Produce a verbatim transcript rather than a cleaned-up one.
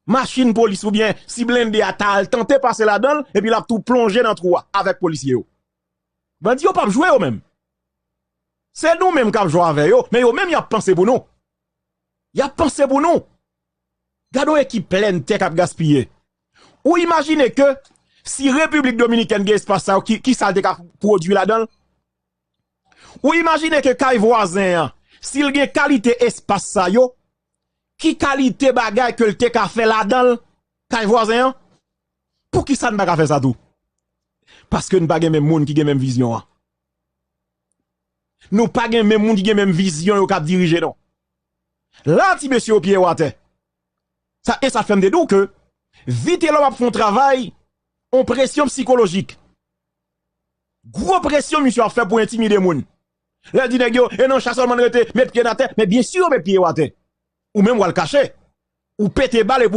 machin polis oubyen si blende a ta al tante pase ladan l, epi l ap tou plonje nan twou a avèk polisye yo. Bandi yo p ap jwe yo menm. Se nou menm k ap jwe avè yo, men yo menm y ap panse pou nou. Y ap panse pou nou. Gade yon ekip plèn tè k ap gaspiye. Ou imajine ke si Repiblik Dominikèn gen espas sa yo, ki, ki sa l te ka pwodui ladan l? Ou imajine ke kay vwazen an, si l gen kalite espas sa yo, ki kalite bagay ke l te ka fè ladan l, kay vwazen an? Poukisa n pa ka fè sa tou? Paske n pa gen menm moun ki gen menm vizyon an. Nou pa gen menm moun ki gen menm vizyon yo k ap dirije non. La, ti mesye yo pye yo atè. Sa, e sa fè m te di w ke Vitelòm ap fè yon travay, yon presyon sikolojik. Gwo presyon misye ap fè pou entimide moun. Lè l di nèg yo, e nan cha sèlman n rete, met pye n atè, men byen si yo met pye yo atè. Ou menm w al kache. Ou pete bal epi w